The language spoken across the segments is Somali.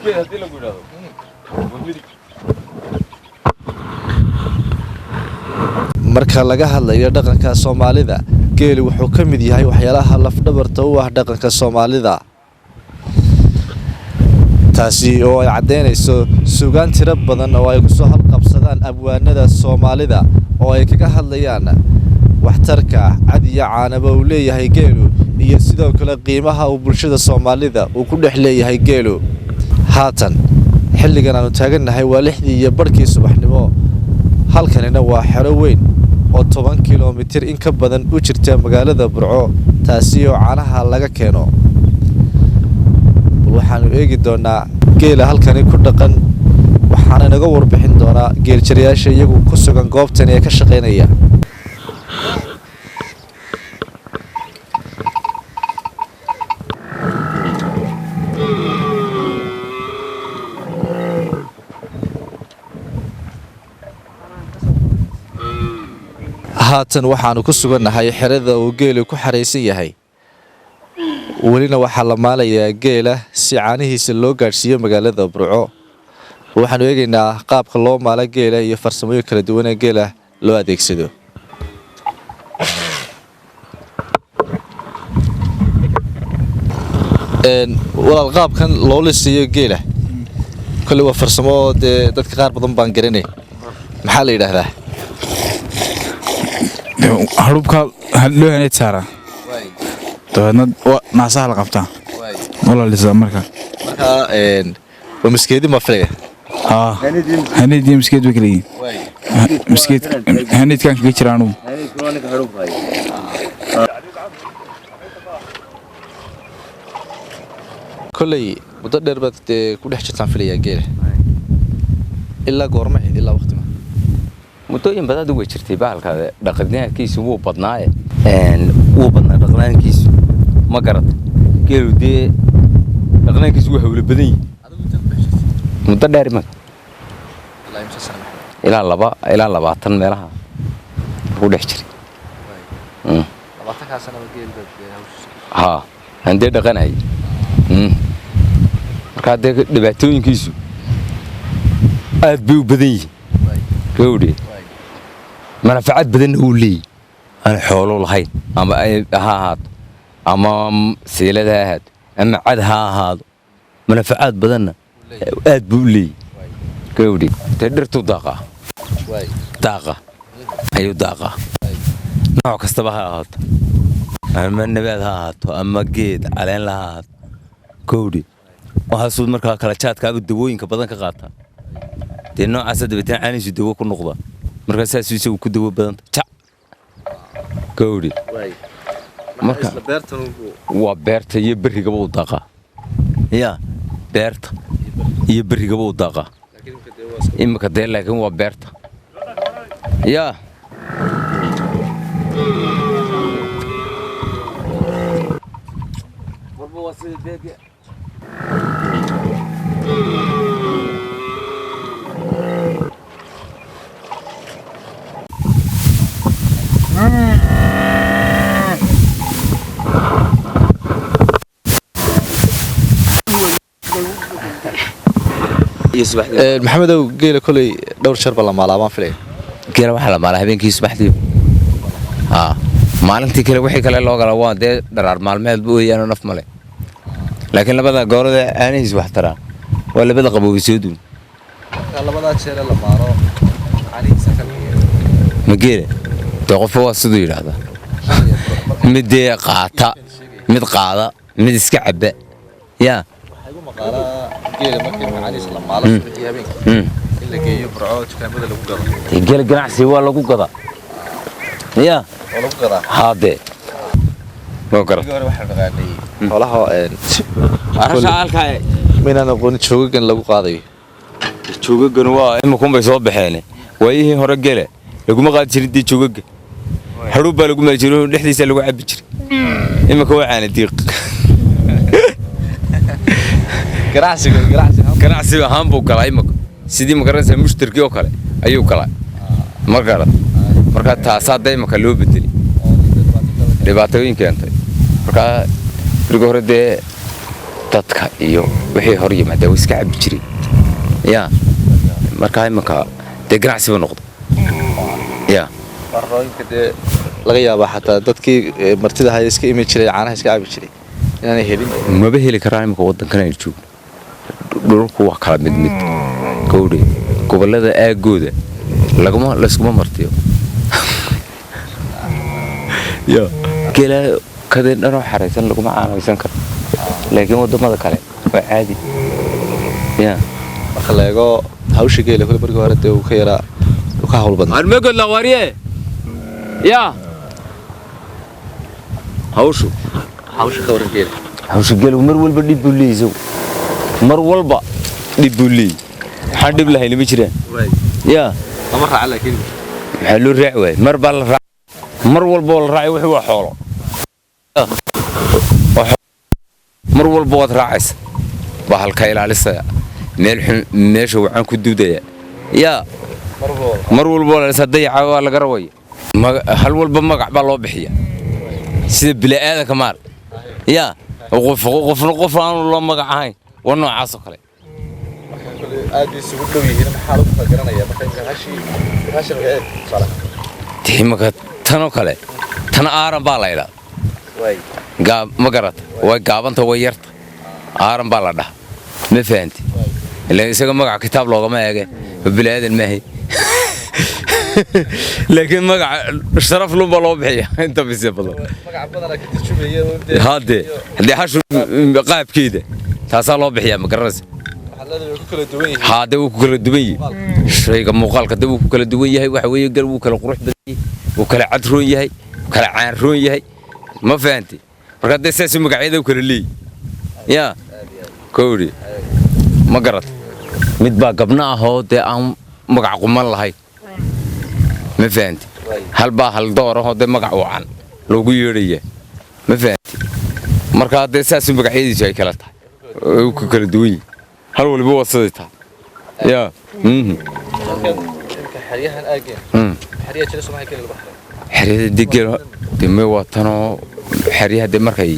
Miskeed haddii lagu yidhahdo waa midig. Marka laga hadlayo dhaqanka Soomaalida, geelu wuxuu ka mid yahay waxyaalaha lafdhabarta u ah dhaqanka Soomaalida, taasi oo ay caddaynayso sugaan tiro badan oo ay kusoo halqabsadaan abwaanada Soomaalida oo ay kaga hadlayaan waxtarka cad iyo caanaba uu leeyahay geelu, iyo sidoo kale qiimaha uu bulshada Soomaalida uu ku dhex leeyahay geelu. Haatan xilligan aanu taagannahay waa 6:30 subaxnimo. Halkanina waa xero weyn oo 10 kilomitir in ka badan u jirta magaalada Burco, taasi oo caanaha laga keeno. Bal waxaanu eegi doonaa geela halkani ku dhaqan, waxaana inaga warbixin doonaa geeljirayaasha iyagu ku sugan goobtan ee ka shaqaynaya. Haatan waxaanu ku sugannahay xerada uu geelu ku xaraysan yahay. Welina waxaa la maalayaa geela si caanihiisa loo gaadhsiiyo magaalada Burco. Waxaanu eegaynaa qaabka loo maalo geela iyo farsamooyin kala duwan ee geela loo adeegsado. Walaal, qaabkan loo lisayo geela kolley waa farsamo dee dadka qaar badan baan garanay. Maxaa la yidhaahdaa? Hadhuubka loo haneed saaraa, dabeedna naasaha la qabtaa oo la lisaa marka. Markaa waa maskeedi ma filaya? Haa, haneed iyo miskeed way kala yihiin. Miskeed haneedkaan kaga jira anugu. Kolley muddo dheer baad dee ku dhex jirtaan filayaa geela. Ilaa goorma ahayd, ilaa waqtima? Muddooyin badan way jirtay bahalka. Dhaqnaankiisu wuu badnaaye, wuu badnaa dhaqnaankiisu, ma garata? Geelu dee dhaqnaankiisu wuu hawlo badan yihi muddo dheer imaka, ilaa 22 meelaha ku dhex jiray. Haa, aan dee dhaqanayay. Markaa dee dhibaatooyinkiisu aad bay u badan yihiin gawdhe. Manafacad badanna wuu leeyahy, aan xoolo lahayn ama ha ahaato ama siilad ha ahaato ama cad ha ahaado, manafacaad badanna aad buu u leeyahy gawdhe. Dee dhirtuu daaqaa, daaqa ayuu daaqaa, nooc kastaba ha ahaato, ama nabaad ha ahaato ama geed caleenla ha ahaato gawdhe. Waxaasuu markaa kala jaadkaaba dawooyinka badan ka qaataa dee noocaasa, dabeetana caanihiisu dawo ku noqdaa. Markaa saasuu isagu ku dawo badanta jac gawdhe. Marka waa beerta iyo berrigaba u daaqaa, ya beerta iyo berrigaba u daaqaa imika dee, laakiin waa beerta yaa. Maxamedow, geela koley dhowr jeer baa la maalaa baan filaya. Geela waxaa la maalaa habeenkii, subaxdii. Haa, maalintii kale wixii kale loo galaa waa dee dharaar maalmeed weeyaanoo naf male, laakiin labada goorada caanihiis wax taraan waa labada qaboobi soo duun. Labadaa jeere la maalo caanihiisa? Ma geela dee qofka waa siduu yidhaahdaa, mid dee qaata, mid qaada, mid iska cabba yaa. Waxaa igu maqaalaa geela markii caanihiisa la maalo subaxii, habeenkii in la geeyo Burco, dukaamada lagu gado. Dee geela ganacsi waa lagu gadaa yaa. Oo lagu gadaa. Haadee waa garat. Markii hore waxaan dhaqaanay xoolaha Arasha halkaa. Maynaan aqoonin joogagan lagu qaadayo. Joogagan waa imakunbay soo baxeen. Waayihii hore gele laguma qaadi jirin dee joogaga, hadhuub baa lagu mali jiray, dhexdiisa lagu cabbi jiray. Imika waa caana diiq. Ganacsiga ganacsi. Ganacsi ahaan buu galaa imika, sidii magaranaysaa mushtarkii oo kale ayuu galaa, ma garad? Marka taasaa dee imika loo bedelay, dhibaatooyin keentay. Markaa beriga hore dee Dadka iyo wixii hor yimaada way iska cabbi jiray. Ya, marka imanka dee ganacsi buu noqdo ya. Marooyinka dee laga yaabaa xataa dadkii martida haya iska imi jiray, caanaha iska cabi jiray, inaanay helin. Maba heli karaan imanka waddankan aynu joogno. Dhulku waa kala mid mid gowdhe, gobollada aagooda laguma layskuma martiyo ya. Geela kadeen dhanoo xaraysan laguma caanaysan karo, laakiin waddamada kale waa caadi ya. Marka la eego hawsha geela kule, markii hore dee uu ka yaraa, uu ka hawl badnaa. Armegod warye ya hawshu. Hawsha ka waran geela? Hawsha geelu mar walba dhib buu leeyahay isagu, mar walba dhib buu leeyahay. Waxaan dhib lahayn ma jiraan ya. Lama raaca laakiin. Maxaa loo raaci waayey? Mar baa la raac, mar walba oo la raacay. Wixii waa xoolo. Waa mar walba waad raacaysa, baa halka ilaalisaya, meel xun meesha waxaan ku duudaya ya. Mar walba waa la ilaalisa, dayaca waa laga rawaya. Hal walba magac baa loo bixiya sida bini'aadanka maar ya. Qof qofna qof aanu loo magac ahayn waa noocaas oo kale. Aad bay isugu dhow yihiin, maxaa lagu kala garanaya marka imika hashii hashan marka eeg tusaale? Dee imaka tanoo kale, tan aaran baa la idhaa. Ma garata? Way gaabanta, way yarta, aaran baa la dhaha. Ma fahanti? Ilaan isaga magaca kitaab loogama eege, bini'aadan maahay, laakiin magaca sharaf lunbaa loo bixiya inta bise badan. Magaca badanaa ka turjumaya. Haddee haddee hashu qaabkeeda taasaa loo bixiyaa, ma garanaysa? Waxaad leedahay way ku kala duwan yihiin. Haade wuu ku kala duwan yahay shayga muuqaalka de, wuu ku kala duwan yahay. Waxa weeye gal wuu kala qurux badan yahay, wuu kala cadroon yahay, wuu kala caanroon yahay. Ma fahanti? Marka dee saasuu magacyada u kala leeyahy ya kowdhi. Ma garat? Mid baa gabna ahoo dee aan magac quman lahayn. Ma fahanti? Hal baa hal door ahoo dee magac wacan loogu yeedhaya. Ma fahanti? Marka dee saasuu magacyadiisu ay kala tahay, ay ku kala duwan yihin. Hal waliba waa siday tahay ya. Halkan imika xeryahan aageen xeryaha jira Soomaaliya geela lagu xaray? Xeryada dee geela deme waa tanoo. Xeryaha dee markay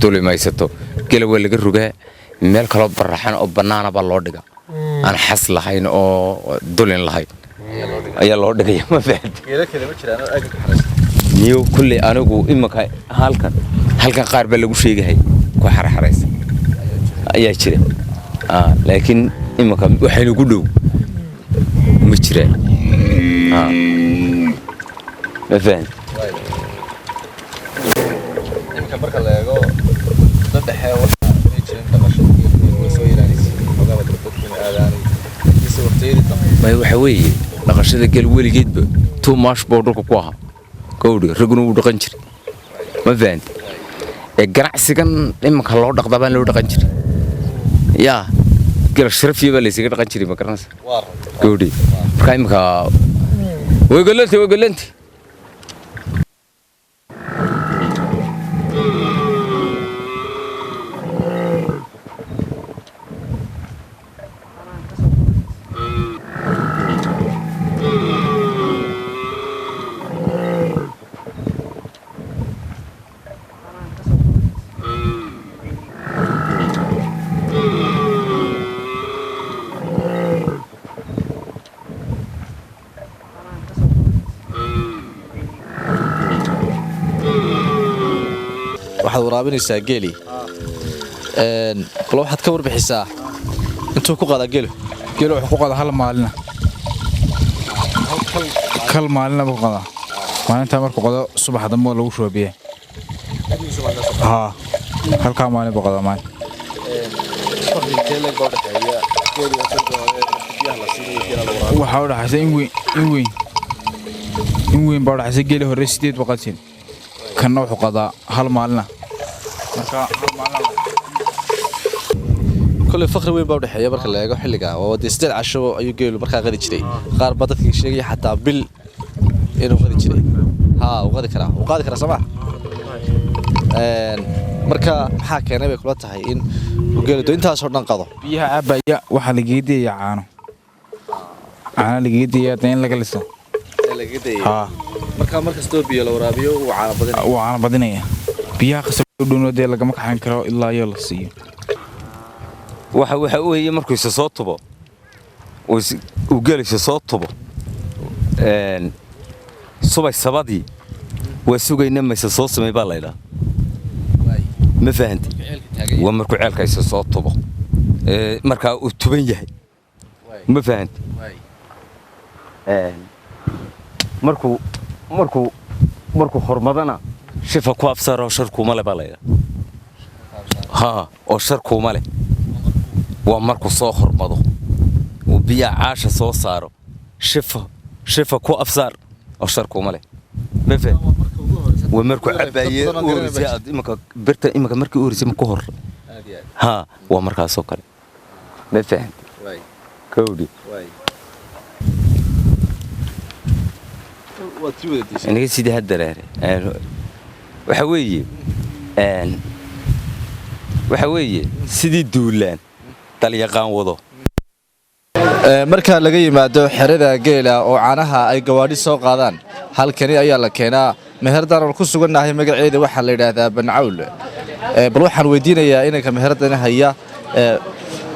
dulimaysato geela waa laga rogaa, meel kaloo baraxan oo bannaana baa loo dhigaa, aan xas lahayn oo dulin lahayn ayaa loo dhigaya. Ma fahanti? Geela kale ma jiraan oo aaggan ku xaraysan? Niyo kulley anigu imanka halkan qaar baa lagu sheegahay ku xarxaraysa ayaa jira. Laakiin imanka waxaynu ku dhow ma jiraan. Ma fahanti? Iminka marka la eego dad dhexe waxa may jirin dhaqashada geela, way soo yaraanaysay xogaaba, dadkuna aadaanay mise waqtiyadii dambe? May, waxa weeye dhaqashada geel weligeedba too much buu dhulka ku ahaa gawdhi, ragguna wuu dhaqan jiray. Ma fahanti? Ee ganacsigan imanka loo dhaqdaa baan loo dhaqan jiray yaa. Geel sharafiya baa laysaga dhaqan jiray, ma garanaysa? Waa runta. Gawdhi, marka imanka way gollanti, way gollanti. Waxaad waraabinaysaa geeli. Bal waxaad ka warbixisaa intuu ku qaadaa geelu? Geelu wuxuu ku qadaa hal maalina, kal maalina buu qadaa. Maalintaa markuu qado, subaxa dambe waa lagu shuba biyaha. Haa, halkaa maalin buu qadaa maalin. Waxaa u dhaxaysa in weyn, in weyn, in weyn baa u dhaxaysa. Geeli hore 8 buu qadi jiray, kanna wuxuu qadaa hal maalina, marka hal maalina. Kolley faqri weyn baa udhexeeya marka la eego xilliga. Waa dee 8 casho ayuu geelu markaa qadi jiray. Qaar baa dadkii sheegaya xataa bil inuu qadi jiray. Haa, wuu qadi karaa, wuu qaadi karaa soo ma? Marka maxaa keenay bay kula tahay in uu geelu dee intaasoo dhan qado? Biyaha cabaya waxaa lagaga dayaya caano, caano lagaga dayaya dee in laga liso. Haa. Marka mar kastoo biyo la waraabiyo uu caano badinaya? Wuu caano badinaya. Biyaha qasab u dhowno dee lagama kaxayn karo ilaa iyo la siiyo. Waxa weeye markuu isa soo tubo, uu geelaysa soo tubo, subay sabadii waa sugayna mayse soo samay baa laydhaa. Ma fahanti? Waa markuu ceelka isa soo tubo, markaa uu tuban yahay. Ma fahanti? Markuu hormadana, shifa ku afsaaroo shar kuuma le baa laydhaa. Haa, oo shar kuuma leh waa markuu soo hormado, uu biyaha caasha soo saaro. Shifa ku afsaar oo shar kuuma leh. Ma fahanti? Waa markuu cabaye u horeysay aad imanka birta, imanka markii u horeysay ma ku hor. Haa, waa markaasoo kale. Ma fahanti? Kowdhi inaga sidii haddareere. Waxa weeye sidii duulaan dalyaqaan wado. Marka laga yimaado xerada geela oo caanaha ay gawaadhi soo qaadaan, halkani ayaa la keenaa. Meherdan aan ku sugannahay magaceeda waxaa la yidhaahdaa Bancawl. Bal waxaan weydiinayaa inanka meheradani haya.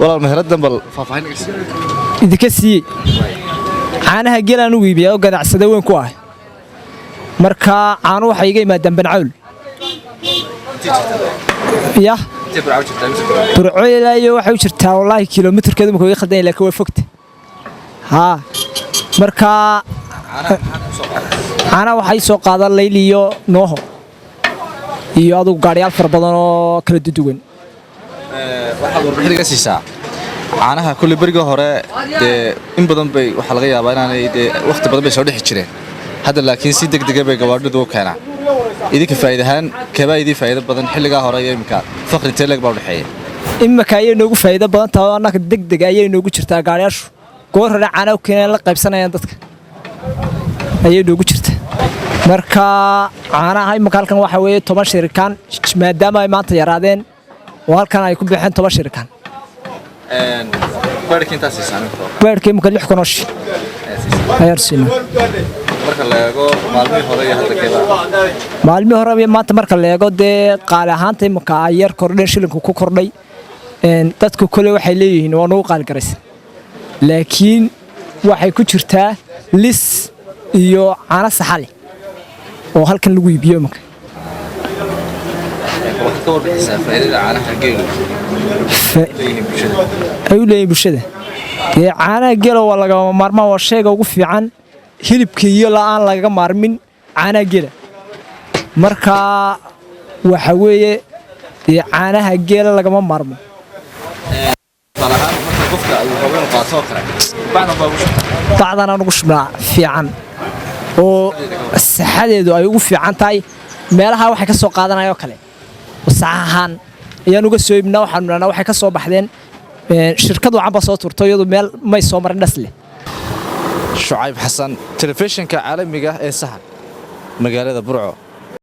Walaal, meheradan bal faahfaahin naga sii. Idinka siiyey caanaha geelaan u iibiyaa oo ganacsade weyn ku ah. Marka caanu waxay iga yimaadaan Bancawl. Ya Burco ilaa iyo waxay u jirtaa, wallaahi, kilomitirkeedu marka iga khaldan, laakiin way fogta. Haa, marka caanaha waxay soo qaadaan Layli iyo Nooho iyo adugu gaadhiyaal fara badan oo kala duduwan. Waxaad warbixin iga siisaa caanaha. Kulli berigii hore dee in badan bay, waxaa laga yaabaa inaanay dee wakhti badan bay soo dhexi jireen. Hadda laakiin si degdega bay gawaadhidu u keenaan. Idinka faa'iid ahaan keebaa idii faa'iido badan, xilligaa hore iyo iminka? Farqi intee leeg baa u dhexeeya? Imika ayay noogu faa'iido badan tahay oo annaga degdeg ayay noogu jirtaa. Gaadhiyaashu goor hore caanaha u keeneen, la qaybsanayaan dadka ayay noogu jirtaa. Marka caanaha imika halkan waxaa weeye 10 shirikaan, maadaama ay maanta yaraadeen oo halkan ay ku baxeen 10 shirikaan. Baadhka intaa siisaan? Beerka imika 6,000 oo shil ayaan siinaa. Marka la eego maalmihii hore iyo hadda, keebaa? Maalmihii hore iyo maanta marka la eego, dee qaali ahaanta imika ay yar kordheen, shilinku ku kordhay. Dadku kole waxay leeyihiin waa nagu qaali garaysa, laakiin waxay ku jirtaa lis iyo caano saxale oo halkan lagu iibiyo imika. Waxaad ka warbixisaa faa'iidada caanaha geelu leeyihiin bulshada. Ay u leeyihiin bulshada? Dee caanaha geela waa lagama maarmaan, waa shayga ugu fiican. Hilibka iyo la'aan lagaga maarmin caanaha geela. Marka waxa weeye dee caanaha geela lagama maarmo. Tusaale ahaan, marka qofka uu rabo inuu qaato oo kale, bacdan baa ugu shubtaa? Bacdan aan ugu shubnaa fiican oo saxadeedu ay ugu fiican tahay. Meelaha waxay ka soo qaadanaya oo kale oo sax ahaan ayaan uga soo iibnaa. Waxaanu idhahnaa waxay ka soo baxdeen shirkad wacan baa soo turto, iyadu meel may soo marin dhas leh. Shucayb Xasan, telefishinka caalamiga ee Sahan, magaalada Burco.